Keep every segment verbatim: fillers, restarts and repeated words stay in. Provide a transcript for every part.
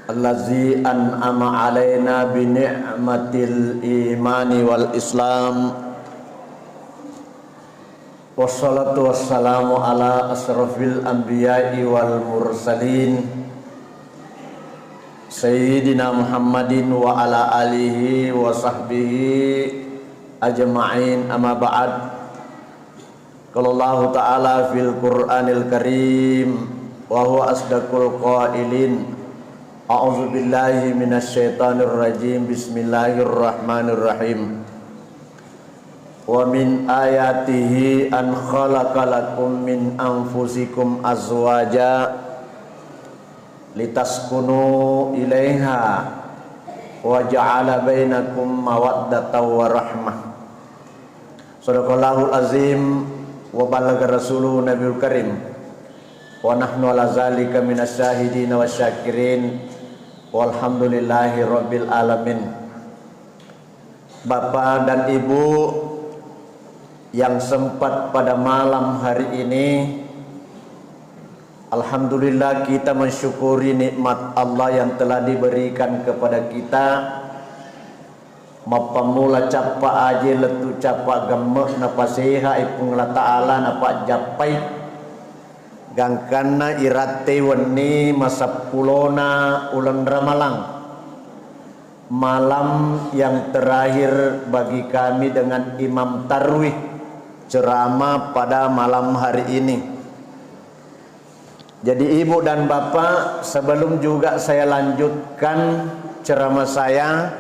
Allazi an'ama alaina bi ni'matil imani wal islam. Wassalatu wassalamu ala asrafil anbiya'i wal mursalin, Sayyidina Muhammadin wa ala alihi wa sahbihi ajma'in, amma ba'd. Qala Allahu ta'ala fil Qur'anil Karim, wa huwa asdaqul qailin. A'udzu billahi minasy syaithanir rajim. Bismillahirrahmanirrahim. Wa min ayatihi an khalaqa lakum min anfusikum azwaja litaskunu ilaiha wa ja'ala bainakum mawaddatan wa rahmah. Sadaqallahul azim wa ballagha rasuluhu nabiyul karim. Wa nahnu ala zalika minasy syahidin wasyakirin. Walhamdulillahi rabbil alamin. Bapak dan Ibu yang sempat pada malam hari ini, alhamdulillah, kita mensyukuri nikmat Allah yang telah diberikan kepada kita. Mappammula cappa aje lettu cappa gemme, napasehai Puang Allah Ta'ala, napajjappai gangkanna iratte wenni maseppulona uleng Ramalang. Malam yang terakhir bagi kami dengan Imam Tarwih ceramah pada malam hari ini. Jadi, Ibu dan Bapak, sebelum juga saya lanjutkan ceramah saya,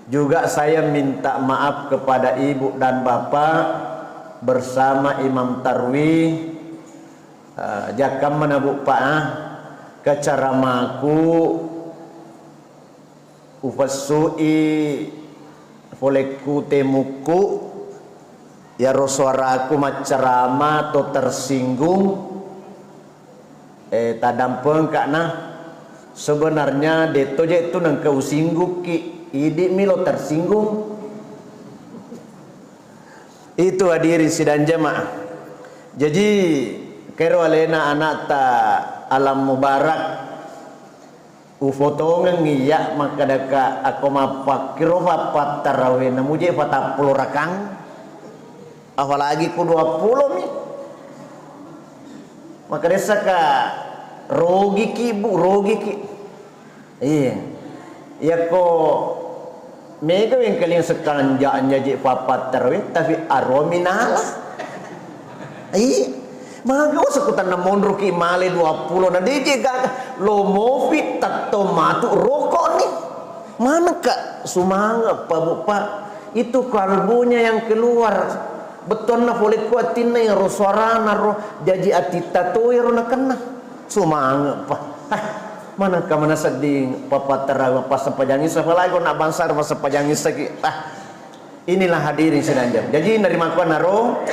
juga saya minta maaf kepada Ibu dan Bapak bersama Imam Tarwih. Eh, jakkamma na, Bu, Pak, ah, keceramaku ufessu'i folekku temukku, iyaro suaraku maccarama to tersinggung, eh, tadampengka na. Sebenarnya detto je tu nengka usinggukki, idi'mi lo tersinggung. Itu hadirin sidang jamaah. Jadi, kero alena anakta Alam Mubarak, ufotongengngi iya makkadaka, akko mappakkiro pappattarawe namuje patappulo rakang, apalagi ku duappulo mi. Makadessaka rogiki, Bu, rogiki. Iya. Iyakko mega wengkalinga sekarang ja-, jaji pappattarawe, tapi aromi nala. Iya. Maga usah kutanna monroki male duappulo na deje gaga. Lo mofi tatto matu rokok ni. Manengka sumanga pa, Bu, Pak. Itu kalbunya yang keluar. Bettuanna pole ku atinna iyaro suarana ro, jaji atitta to iyaro nakenna. Sumange'pa. Ah, manengka mana sedding papatterang mappassempajangngi, apalagi ko na bangsa ro massempajangngissaki. Ah, inilah hadirin sidang jamaah. Jaji narimakkuannaro,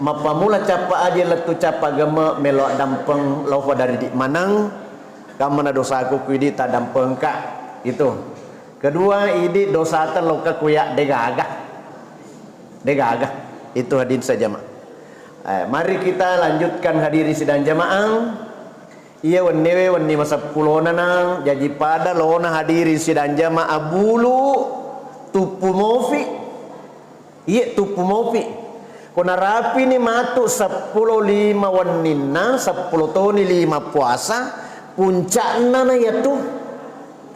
mappammula cappa aje lettu cappa gemme melo addampeng lao pada ridi maneng, kammana dosaku kuidi tadampengka. Itu. Kedua, idi dosata lokka kuya degaga. Degaga. Itu hadirin sidang jamaah. Eh, mari kita lanjutkan hadirin sidang jamaah. Iya wenniwe wenni maseppulona na, jaji pada lona hadirin sidang jamaah bulu tuppu mofi. Iye tuppu mopi. Ko narapini matu seppulo lima wenninna, seppulo toni lima puasa, puncakna na yatu.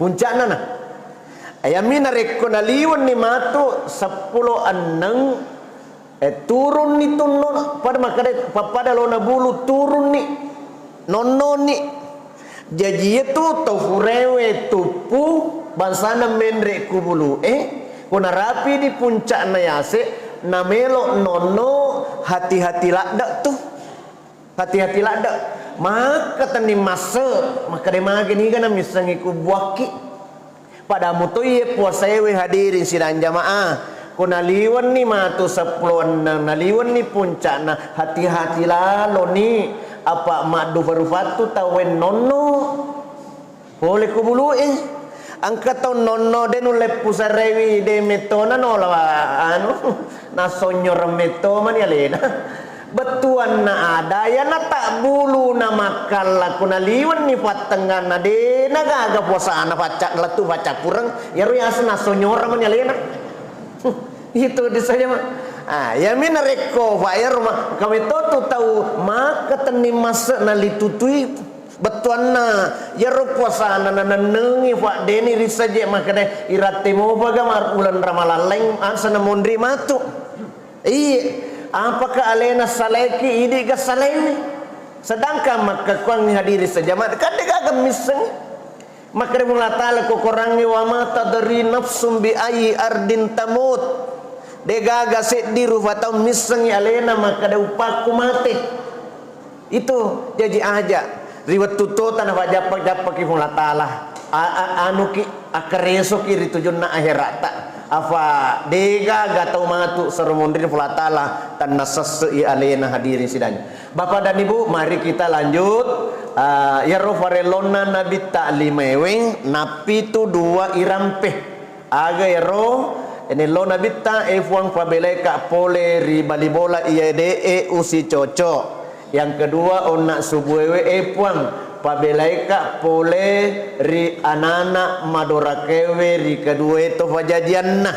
Puncakna na. Ayami narekko naliwenni matu seppulo enneng, eh, turunni tunno, pada makkeda, pappada lona bulu turunni. Nonnoni. Jaji, iyatu tau furewe tuppu, bangsana menre ku bulu'e, ko narapi di puncakna yase, namelo nonno, hati-hati ladde tu. Hati-hati ladde. Maka tenni masse, maka de mage niga namissengi ku buakki. Pada mutoi ye puasaewe hadirin sidang jamaah. Ko naliwenni matu seppulo enneng, naliwenni puncakna, hati-hati laloni. Apa maddufa-rufattu tauwe nonno. Pole ku bulu'e. Engka tau nonno de nulle pusarewi de mettona nola, anu, nasonyoreng metto mani alena. Bettuanna ada, iyana tabbulu na makkalla ko naliwenni pattengnganna, de na gaga puasana facca-, lettu faccappureng, iyaro yaseng nassonyora mani alena. Itu disaja, Ma. Ah, iyami narekko, Pak, iyaro, Ma, kami to tu tau makkatenni masse nalitutui bettuanna, iyaro puasana nanennengi, Pak, deni risaje makkeda iratte mopaga mar-, uleng Ramalang laing, ansa namonri matu. Iye, apakah alena salaiki, idi ga salaiwi? Sedangkan makkekkuangngi hadiri sejamaah, kan de gaga misseng. Makkeda Puang Allah Ta'ala ko Korangnge, "Wa ma tadri nafsum bi ayyi ardin tamut." De gaga seddi rupa tau missengngi alena makkeda upakku mate. Itu jaji aja ri wettu tota nafajappa-jappaki Puang Allah Ta'ala. A-, a-, anuki, akkaresoki ri tujunna aherata. Afa de gaga tau matu sero monri Puang Allah Ta'ala, tannasessei alena hadirin sidang. Bapak dan Ibu, mari kita lanjut. Ah, iyaro farellonna Nabitta limaewe, nappitu dua irampe. Aga ero, nello Nabitta, e Puang, pabelaika pole ri bali bola iya de'e usicoco. Yang kedua, onna subuewe, e Puang, pabelaika pole ri anana madorakewe ri kedua to fajajianna.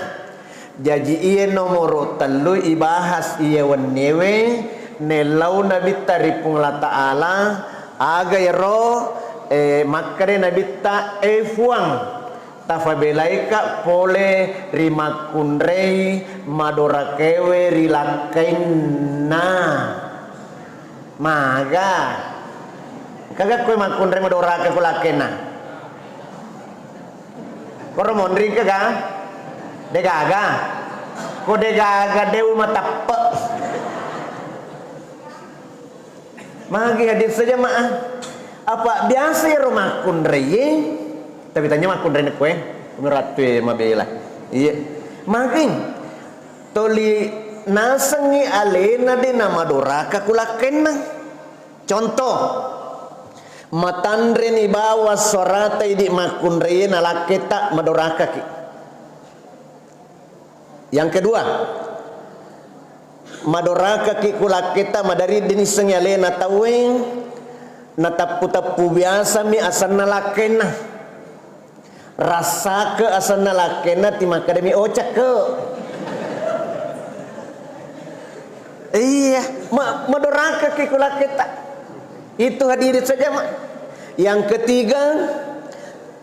Jaji iye nomoro tellu ibahas iye wenniewe, nellau Nabitta ri Puang Allah Ta'ala, aga ero, eh, makkeda Nabitta, e Puang, tafabelaika pole ri makkunrei madorakewe ri lakkainna. Maga. Kaga koe makkunrei madoraka ko lakkainna? Koro monri engka ga? De gaga. Ko de gaga, de umateppe. Magi hadir saja, Maah. Apa biasa ero makkunraie? Tapi tanya makkunrai koe. Merattu mabela. Iya. Magi toli nasengngi alena de namadoraka ku lakkainna. Contoh, matanreni bawang suarata idi makkunraie na lakketa madorakaki. Yang kedua, madorakaki ku lakketa madari de nissengngi alena tauwe, nateppu-teppu biasami asenna lakkainna. Rassake asenna lakkainna, timakkedami, "Oh, cekko." Iya, ma-, madorakaki ku lakketa. Itu hadirin saja, Ma. Yang ketiga,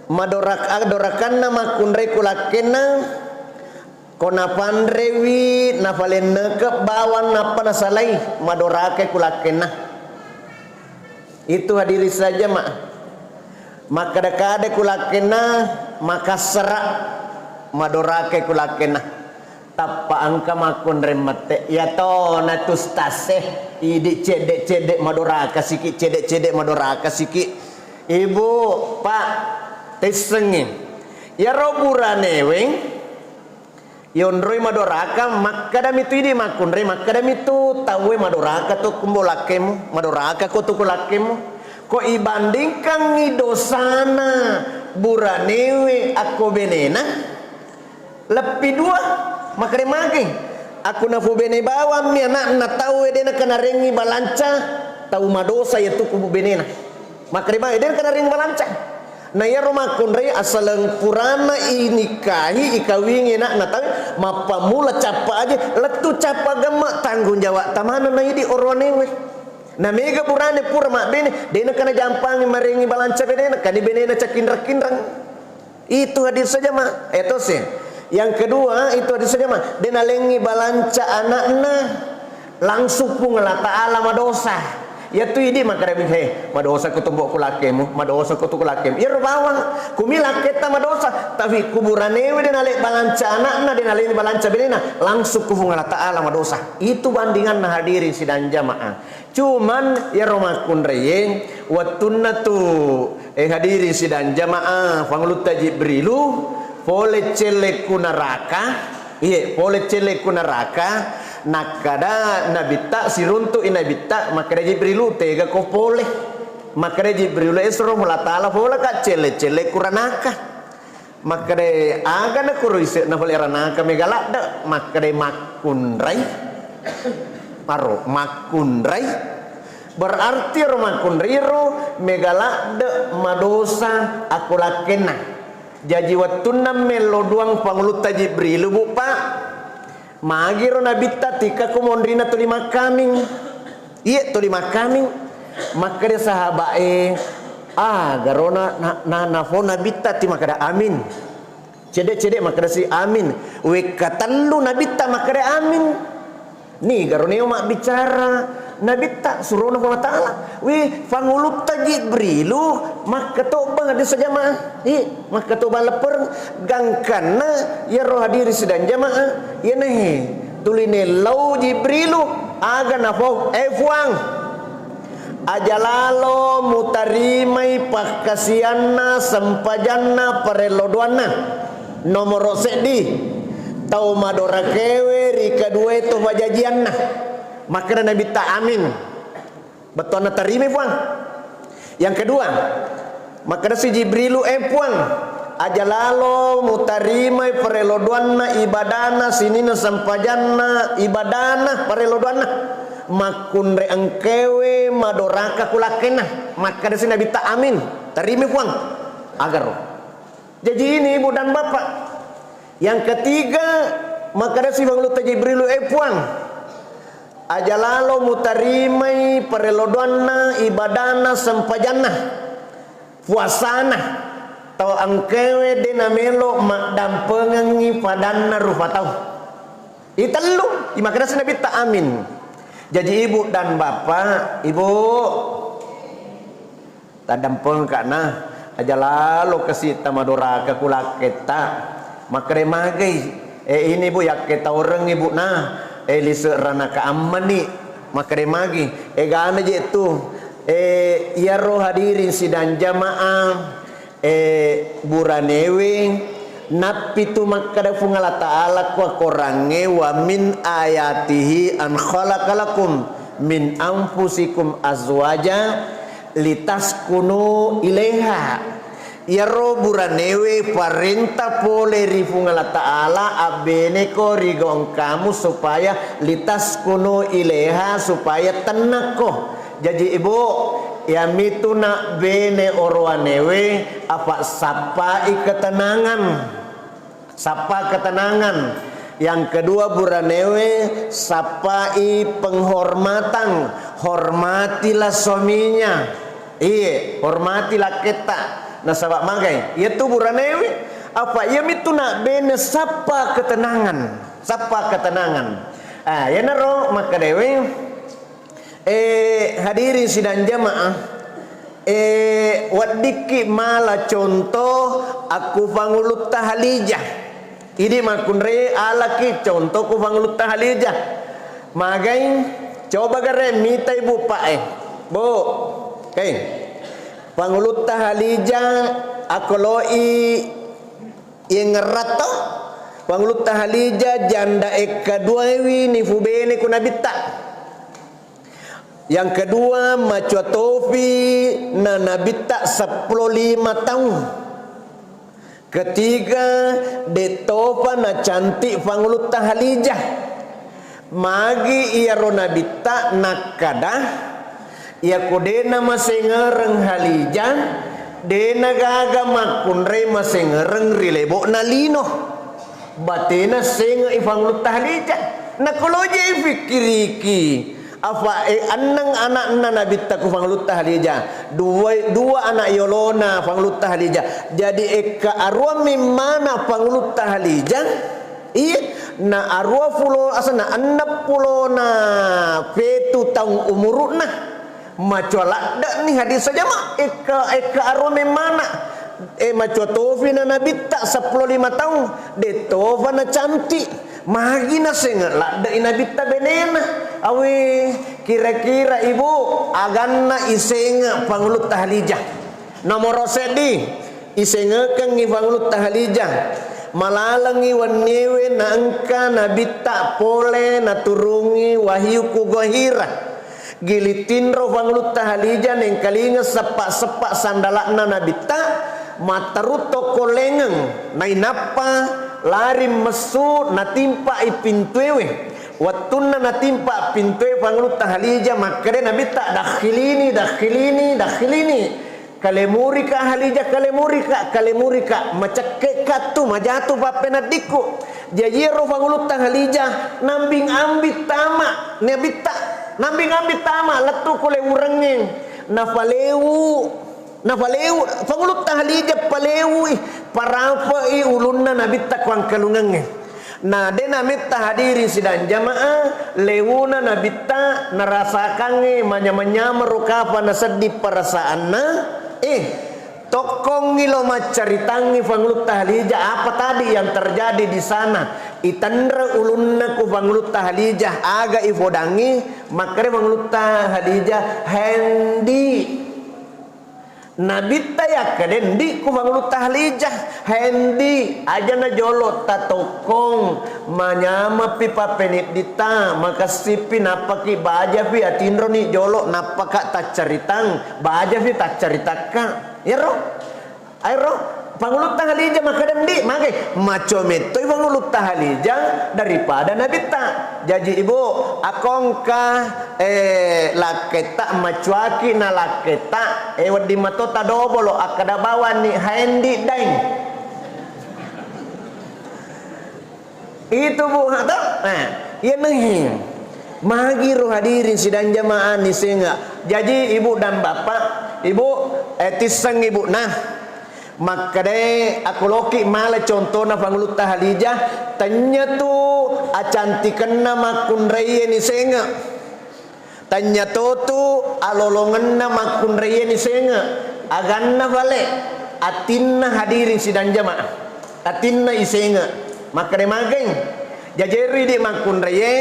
madorak-, adorakanna makkunrai ku lakkainna, ko napanrewi, nafalenneke bawang, nappa nasalai, madorakai ku lakkainna. Itu hadirin saja, Ma. Makkada-kada ku lakkainna, makassara, madorakai ku lakkainna. Tappa engka makkunrai mette. Iya tona tu ustaz e, idi cedde-cedde madoraka siki, cedde-cedde madoraka siki. Ibu, Pak, tessengngi. Iyaro buranewe, yonroi madoraka, makkadami tu idi makkunrai, makkadami tu tauwe madoraka to kumbo lakkemu, madoraka ko tu ku lakkemu. Ko ibandingkangngi dosana buranewe akko benena, leppi dua, makkeda magi. Akko nafubene bawammi anakna tauwe de nakanarengngi balanca, tau madosa yatu ku benena. Makkeda magi, de nakanarengngi balanca. Na iyaro makkunrai asaleng purana inikahi, ikawingi anakna tauwe, mappammula cappa aje, lettu cappa gemme, tanggung jawab tamana na idi oroanewe. Na mega burane pura mabbene, de nakana jampangi marengngi balanca benena, kani benena cakinreng-kinreng. Itu hadir saja, Ma. Eh, to se. Yang kedua, itu hadir saja, Ma. De nalengngi balanca anakna, langsung Puang Allah Ta'ala madosa. Yatu idi makkadami, "He, madosa ko tumbo ku lakkemu, madosa ko tu ku lakkemu." Iyaro bawang, kumi lakketta madosa, tapi kuburanewe de nale balanca anakna, de nalengngi balanca benena, langsung ku Puang Allah Ta'ala madosa. Itu bandinganna hadirin sidang jamaah. Cuman iyaro makkunraie wettunna tu, eh, hadirin sidang jamaah, Pangulutta Jibrilu pole celle ku naraka, iye, pole celle ku naraka, nakkada Nabitta, siruntu'i Nabitta, makkeda Jibrilu, "Tega ko pole?" Makkeda Jibrilu, "Esro Puang Allah Ta'ala polaka celle-celle ku ranaka." Makkeda, "Aga na kuro ise na pole ranaka mega ladde?" Makkeda, "Makkunrai." Aro makkunrai, berarti ro makkunrai ro mega ladde madosa akko lakkenna. Jaji wettunna mello duang Pangulutta Jibrilu, Bu, Pak, magiro Nabitta tikka ko monrina tuli makkaming. Iye, tuli makkaming. Makkeda sahabat e, ah, garona na, na, nafo Nabitta ti makkeda amin. Cede-cede makkedasi amin. Wekka tellu Nabitta makkeda amin. Ni garo neo mabbicara Nabitta surona Puang Allah Ta'ala. Wi, Pangulutta Jibrilu makkatobang hadis jamaah. Hi, makkatobang lepper gangkanna yaro hadiri sidang jamaah. Iyanahe tuli nellau Jibrilu aga nafau, eh, Puang. Aja lalo mutarimai pakkasianna, sempajanna, parello doanna. Nomoro seddi, tau madorakewe ri kaduae to pajajianna. Makkeda Nabitta, amin. Bettuanna tarimai, Puang. Yang kedua, makkedasi Jibrilu, eh, Puang, aja lalo mutarimai parello doanna, ibadana, sininna sempajanna, ibadana, parello doanna. Makkunrai engkaewe madoraka ku lakkenna. Makkedasi Nabitta, amin. Tarimai, Puang. Agaro. Jaji ini, Ibu dan Bapak. Yang ketiga, makkedasi Pangulutta Jibrilu, eh, Puang, aja lalo mutarimai parello doanna, ibadana, sempajanna, puasana, tau engkaewe de namelo maddampengengngi padanna rupa tau. Itellu, imakkedasi Nabitta, amin. Jaji, Ibu dan Bapak, Ibu, taddampengka na, aja lalo kasi tamadoraka ku lakketta. Makkeda magai, eh, ini, Bu, yakke taurengngi, Bu, na, eh, lise ranaka ammani. Makkeda magi, eh, gana je tu, eh, iyaro hadirin sidang jamaah, eh, buranewe, nappitu makkeda Puang Allah Ta'ala ko Korangnge, wa min ayatihi an khalaqa lakum min anfusikum azwaja litaskunu ilaiha. Iyaro buranewe parenta pole ri Puang Allah Ta'ala, abbeneko ri gongkamu supaya litaskunu ilaiha, supaya tennakko. Jaji, Ibu, iyamitu nabbene orowanewe, apa sappai ketenangan. Sappa ketenangan. Yang kedua, buranewe sappai penghormatan. Hormatilah suaminya. Iye, hormati lakketta. Nasaba magai? Iyatu buranewe. Apa iyamitu nabbene sappa ketenangan. Sappa ketenangan. Ah, iyanaro makkedawe. Eh, hadirin sidang jamaah, eh, weddikki mala contoh akku Pangulutta Halijah. Idi makkunrai alaki contoh ku Pangulutta Halijah. Magai, coba gare mitai Bu Pak e. Bu, oke. Pangulutta Halijah akkoloi yengngerratto. Pangulutta Halijah janda ekka duaiwi nifubene ku Nabitta. Yang kedua, macua tofi na Nabitta seppulo lima taung. Ketiga, de tofa nacantik Pangulutta Halijah. Magi iyaro Nabitta nakkada, iyako de namasengereng Halijah, de nagaga makkunrai masengereng ri lebo'na lino. Batena senge'i Pangulutta Halijah. Nakolojei fikkiriki, apa, eh, enneng ana'na Nabitta ku Pangulutta Halijah. Dua, dua anak yolona Pangulutta Halijah. Jadi ekka arua memmana Pangulutta Halijah. Iya, na arua pulo, asana enneng pulona petu taung umuru'na. Macua ladde'ni hadis jama, ekka, ekka arua memmana. Eh, macua tofi na Nabitta seppulo lima taung, de tofa na cantik. Magi nasenge ladde'i Nabitta benena. Awe, kira-kira Ibu, aganna isenge Pangulutta Halijah? Nomoro seddi, isengekengngi Pangulutta Halijah. Malalengngi wenniewe naengka Nabitta pole naturungi wahyu ku Gohira. Gili tinro Pangulutta Halijah nengkalinga seppa-seppa sandala'na Nabitta, matteru tokko lengeng, nainappa lari messu natimpai pintuewe. Wettunna natimpa pintoe Pangulutta Halijah, makkeda Nabitta, "Dakhilini, dakhilini, dakhilini. Kalemurika Halijah, kalemurika, kalemurika. Macekkekka tu, majatu pappeneddikku." Jaji ero Pangulutta Halijah nambing-ambing tama Nabitta, nambing-ambing tama lettu ku lewurengnge. Nafalewu, nafalewu, Pangulutta Halijah palewui, parafe'i ulunna Nabitta ku angkalungengnge. Na de nametta hadirin sidang jamaah, lewuna Nabitta narasakangngi manyameng-nyameng ro kapa nasedding perasaanna. Eh, tokkongngi lo maccaritangngi Pangulutta Halijah apa tadi yang terjadi di sana. Itenre ulunna ku Pangulutta Halijah, aga ifodangngi, makkeda Pangulutta Halijah, "Hendi." Nabitta yakkeda, "Ndi," ku Pangulutta Halijah, "Hendi, aja na jolo tatokkong, manyameppi pappenidditta, makessippi nappaki bajapi atinroni jolo, nappaka taccaritang, bajapi taccaritakka." Iyaro? Aero, Pangulutta Halijah makkeda, "Ndi, magai." Maco mettoi Pangulutta Halijah daripada Nabitta. Jaji, Ibu, akongka, eh, lakketta, macuaki na lakketta, eh, wedding mato tadobolo, akkeda bawanni, "Hai, Ndi, daeng." Itu, Bu, ha, to? Nah, iya nehi. Magi ro hadirin sidang jamaah ni senga. Jaji, Ibu dan Bapak, Ibu, eh, tisseng Ibu nah. Makkedai aku loki mala contona Pangulutta Halijah, tennya tu acantikenna makkunraie ni senga. Tennya totu alolongenna makkunraie ni senga. Aganna fale, atinna hadirin sidang jamaah. Atinna isenga. Makkeda mageng. Jaji ero idi makkunraie,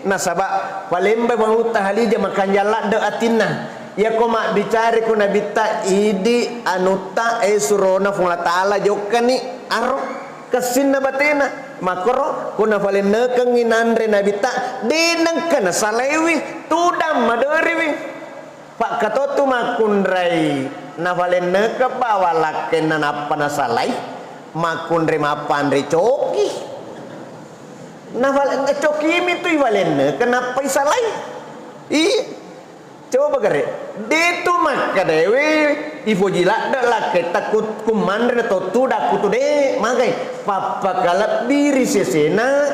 nasaba palembai Pangulutta Halijah makanjang ladde atinna. Iyako mabbicara ku Nabitta, idi anutta, eh, surona Puang Allah Taala jokkani aro kessinna batena. Makkoro, ko nafalennekengngi nanre Nabitta, de nengka nasalaiwi, tudang maderiwi. Pakkatottu makkunrai, nafalennekeng bawang lakkenna nappa nasalai, makkunrai mappanre coki. Nafal-, cokimi tu ifalennekeng nappa isalai. Iya. Coba gare, detu makkedaewe ifoji ladde lakketta ku-, kummanre na to tudang kutu de, magai pappakalebbi ri sesena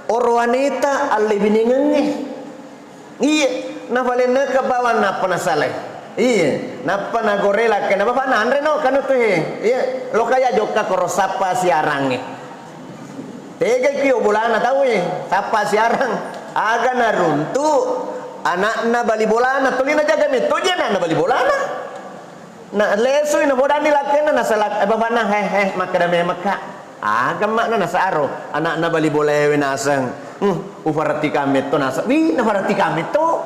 orowaneta allebinengengnge. Iye, nafalennekeng bawang nappa nasalai. Iye, nappa nagore lakkenna, "Bapak nanre no kanu tu he." Iye, lokaya jokka koro sappa siarangnge. Tegai kio bolana tau e, sappa siarang. Aga naruntu anakna bali bolana, tuli najaga metto je anakna bali bolana. Na lesui napodanni lakkenna, nasalak-, eh, bapanna, "He, he, makkeda memekka." Aga makna nasaro anakna bali bolaewe naseng. Hmm, ufarattikang metto naseng. Wi, nafarattikang metto.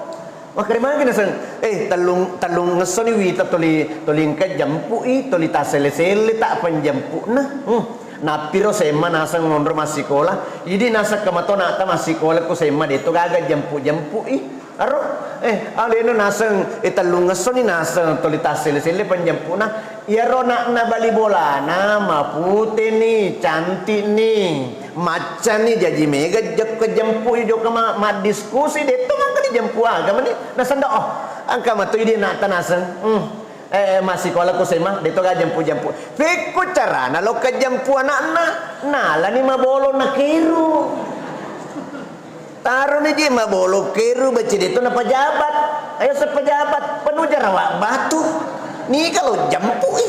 Makkeda magi naseng, "Eh, tellung, tellung ngessoni wita toli, toli engka jempui, toli tassele-sele ta penjempuna." Hmm. Nappiro semma naseng monro massikola. Idi naseng kemato nata massikola ku semma, deto gaga jempu-jempui. Aro, eh, alena naseng, eh, tellung ngessoni naseng toli tassele-sele penjempuna. Iyaro anakna bali bolana, maputeni, cantikni, maccani, jaji mega jokka jempui, jokka ma-, maddiskusi, detto mangka dijempu aga mani. Naseng do, oh, engka mato idi nata naseng. Hmm. Eh, massikola ku semma, deto ga jempu-jempu. Pekko carana lokka jempu anakna, nalani mabolo nakeru. Taroni je mabolo keru, bacci deto na pejabat. Ayo se pejabat, penuh jarawa batu. Nika lo jempui.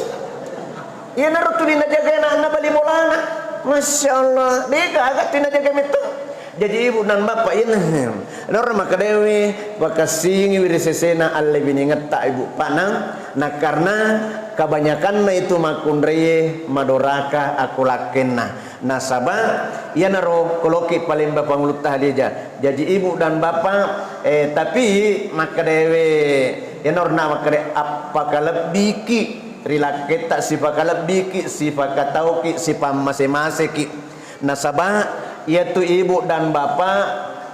Iyanaro tuli najagai anakna bali bolana. Masya Allah, de gaga tuli najagai metto. Jaji ibu dan bapak, iya nah. Noro makkedaewe, pakessingiwi ri sesena allebinengetta ibu, Pak, nang, na karena kebanyakanna itu makkunraie madoraka akkulakkenna. Nasaba iyanaro koloki palemba Pangulutta Halijah. Jaji ibu dan bapak, eh, tapi makkedaewe, iyanaro na makkeda appakalebbiki ri lakketta, sipakalebbiki, sipakatauki, sipammase-maseki. Nasaba iyatu ibu dan bapak,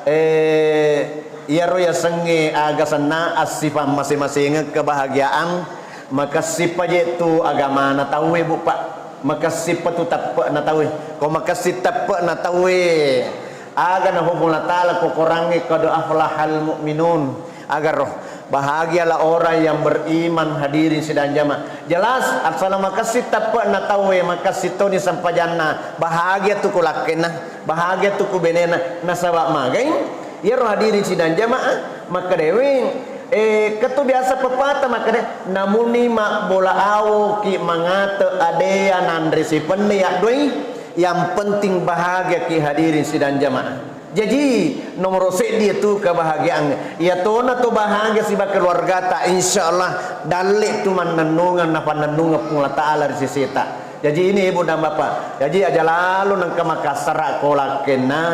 eh, iyaro yasengnge aga senna assipang mase-masengeng kebahagiaan, makessippa je tu agamana tauwe, Bu, Pak. Makessippa tu teppe'na tauwe. Ko makessing teppe'na tauwe, Aga na Puang Allah Ta'ala ko Korangnge, "Qad aflahal mu'minun." Aga ro, bahagialah orang yang beriman, hadirin sidang jamaah. Jelas, assalamu makassi tappe na tauwe, makassi toni sempajanna. Bahagia tu ku lakkenna, bahagia tu ku benena. Nasaba magai? Iyaro hadirin sidang jamaah, makkedae, eh, ketu biasa pepatah makkedae, namuni mabbola awoki mangate adea nanre sipenni yaddoi, yang penting bahagia ki, hadirin sidang jamaah. Jaji, nomoro seddi itu kebahagiaan. Iya tona to bahagia siba keluargata, insya Allah dalle tu mannennungeng napannennungeng Puang Allah Ta'ala ri seseta. Jaji ini, Ibu dan Bapak. Jaji aja lalo nengka makassara ko lakkenna.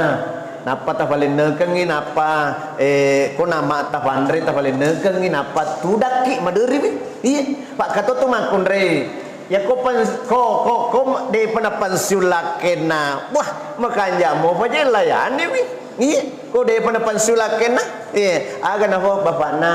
Nappa tafalennekengngi, nappa, eh, ko nama tafanre tafalennekengngi, nappa tudakki maderiwi. Iya, Pak Katoto makkunrei. Ya ko pens-, ko, ko, ko depa na pensiun lakkenna. Wah, makanja mo pajellayani wi. Iya, ko depa na pensiun lakkenna. Iya, aga na ho bapakna,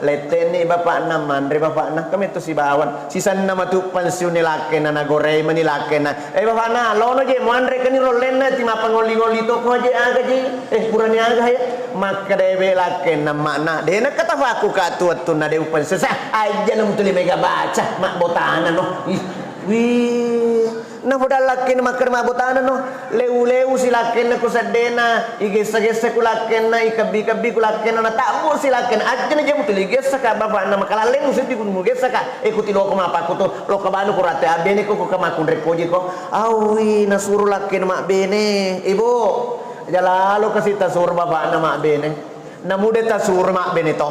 lettenni bapakna, manre bapakna, kami tu sibawan. Sisenna matu pensiun ni lakkenna, na gorei mani lakkenna. Eh, bapakna, lono je, muanre kani rollenna, ti mapangoli-ngoli toko je, aga je. Eh, purani aga ya. Makkeda ebe lakkenna, makna, dena katafaku ka tu wettunna de upensiun. Sa, aja na mutuli mega baca, mak botana no. Ih, wih. Napoda lakkenna makkeda mabbotana no, leu-leu si lakkenna ku seddena, igessa-gessa ku lakkenna, ikebbi-kebbi ku lakkenna, natabbu si lakkenna, ajjana jamu tuli gessa ka bapakna, makalalleng seddi ku mugessa ka, e ku tiloko mapakku to, loka banu ku rate abbene ko, ko ka makkunre koji ko, awi nasuro lakkenna mabbene, ibu, aja lalo kasi tasuro bapakna mabbene. Namude tasuro mabbene to.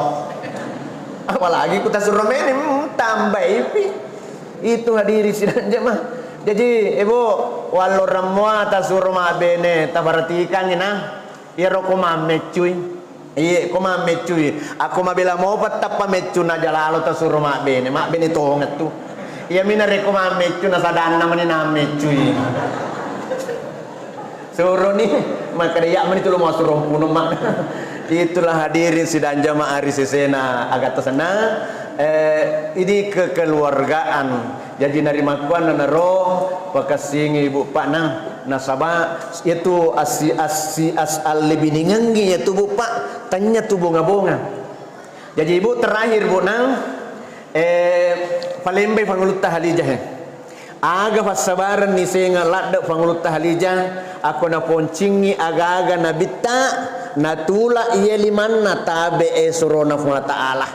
Apalagi ku tasuro mene, hmm, tambaipi. Itu hadiri sidang jamaah. Jaji, Ibu, wallorang mua tasuro mabbene, taparatikangi nah. Iyaro ko mammeccui. Iye, ko mammeccui. Ako mabela mopa tappa meccu na jalalo tasuro mabbene. Mabbene tongeng tu. Iya mina reko mammeccu na sadanna mani nammeccui. Suroni, makkeda, "Iya mani tu lo mau surong puno, Mak." Itulah hadirin sidang jamaah ri sesena agatta senna. Eh, ini kekeluargaan. Jaji narimakkuanna naro pakassingi ibu pakna. Nasaba itu assi-, assi-, as-, allibiningengi itu bu pak, tanya tu bonga-bonga. Jaji ibu terakhir bu nang, eh, palembai pangulutta Halijah, eh. Aga fassabarenni senga ladde Pangulutta Halijah, akko naponcingi aga-aga nabitta, natula iya limanna tabe e surona Puang Allah Ta'ala.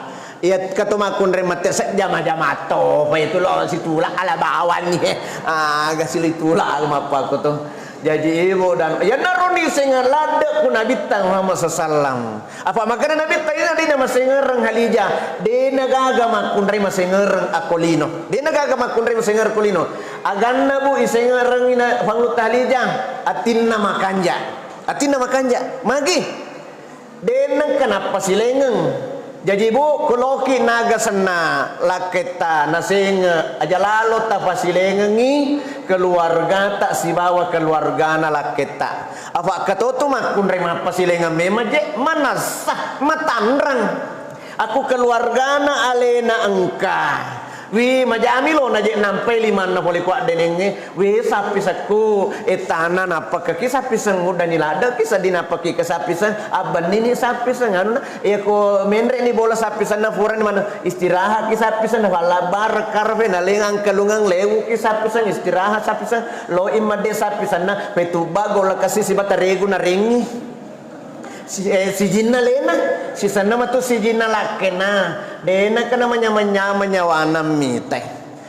Iya kato makkunrai mate sejama-jama to, pa itu lo situla ala bawanni, he. Aga silitula aga mappakko to. Jaji ibu dan, iyanaro niseng ladde ku Nabitta Muhammad sallallahu alaihi wasallam. Apa makkeda Nabitta ina dena masengereng Halijah, dena gaga makkunrai masengereng akko lino. Dena gaga makkunrai masengereng akko lino. Aganna bu isengereng ina Pangulutta Halijah, atinna makanja. Atinna makanja. Magi? Dena kenapa silengeng. Jaji bu, kuloki naga senna lakketta nasenge aja lalo tapasilengengi keluargata sibawa keluargana lakketta. Apa katotu makkunrai mappasilengeng memang je manassa matanrang. Aku keluargana alena engka. Wi, majami lo naje nampai limanna pole ku addenengnge. Wi, sappisekku, ettana nappakaki sappiseng uddani ladde ki seddi nappaki ke sappiseng, abbennini sappiseng anunna. Iya ko menre ni bola sappisenna purani maneng istirahat ki sappiseng, nafallabbareng karfe, naleng angkelungeng lewu ki sappiseng, istirahat sappiseng, lo imma de sappisenna, petubba gola kasi sibata regu narengi. Si-, eh, sijinna lena, sisenna matu sijinna lakkena. Dena kena manyameng-nyameng nyawana mitai.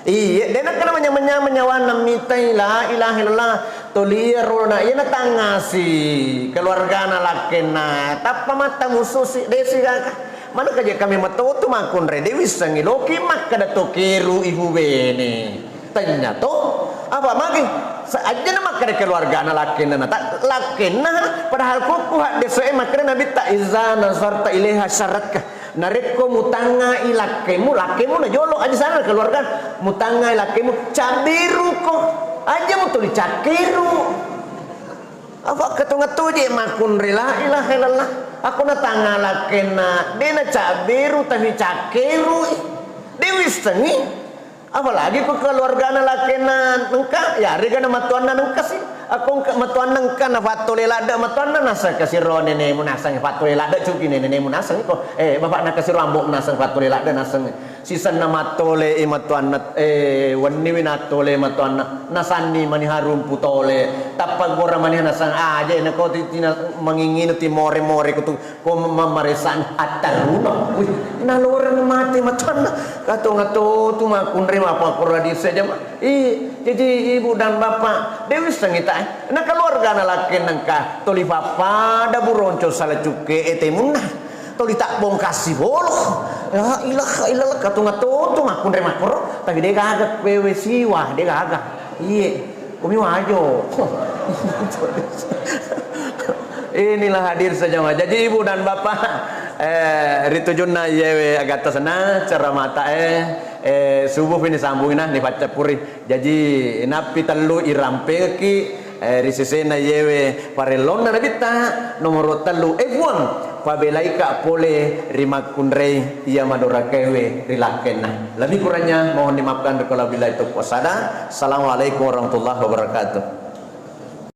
Iye, dena kena manyameng-nyameng nyawana mitai. La ilaha illallah. Toliaro na, iya natangasi keluargana lakkena. Tappa matta mususi, desi gaka. Mana kaje kami matotu makkunrai, de wissengi loki makkeda to keru ibu bene. Tanya to, apa magi? Sa-, ajana makkeda keluargana lakkenna na ta-, lakkenna, padahal kukku haddese'e makkeda Nabitta, "Iza nazarta ilaiha syarratka." Narekko mutangngai lakkemu, lakkemu na jolo aja sana keluarga. Mutangngai lakkemu, cabbiruko. Aja mutuli cakkiru. Apa ketonga toje makkunre la ilaha illallah. Aku na tangnga lakkenna, de na cabbiru tapi cakkiru. De wissengi. Apalagi ko keluargana lakkenna nengka, ya, rega na matuanna nengka si. Akko engka matuanna engka nafattole ladde matuanna naseng kasiro nenemu naseng fattole ladde cuki nenemu naseng ko. Eh, bapakna kasiro ambo naseng fattole ladde naseng. Sisenna mattole i matuanna, eh, wenniwi nattole matuanna. Nasanni mani harumpu tole. Tappa gora mani naseng aja nako ti, tina manginginu ti more-more kutu. Ko ma-, maresana attaruna. Wih, naloreng mate matuanna. Katonga to tu makkunrai mapakkoradi saja ma. Ih, jaji ibu dan bapak, de wissengi ta, eh. Na keluarga na lakke nengka, toli pappada buronco sala cukke e temunna. Toli tabbongkasi bolo. La ilaha illallah, katonga to tu makkunrai makkoro, tapi de gaga kue we siwa, de gaga. Iye. Kumi wajo. Inilah hadir sejamaah. Jadi ibu dan bapak, eh, ritujunna iyewe agatta sena, ceramata, eh, eh, subuh ini sambungina, ni paccappuri. Jadi, nappi tellu irampengekki, eh, ri sesena iyewe parellonna Nabitta, nomoro tellu, eh, Puang, pabelaika pole ri makkunrai iya madorakaewe ri lakkenna. Lebih kurangnya mohon dimaafkan, kalau billahi taufiq wassadah. Assalamualaikum warahmatullahi wabarakatuh.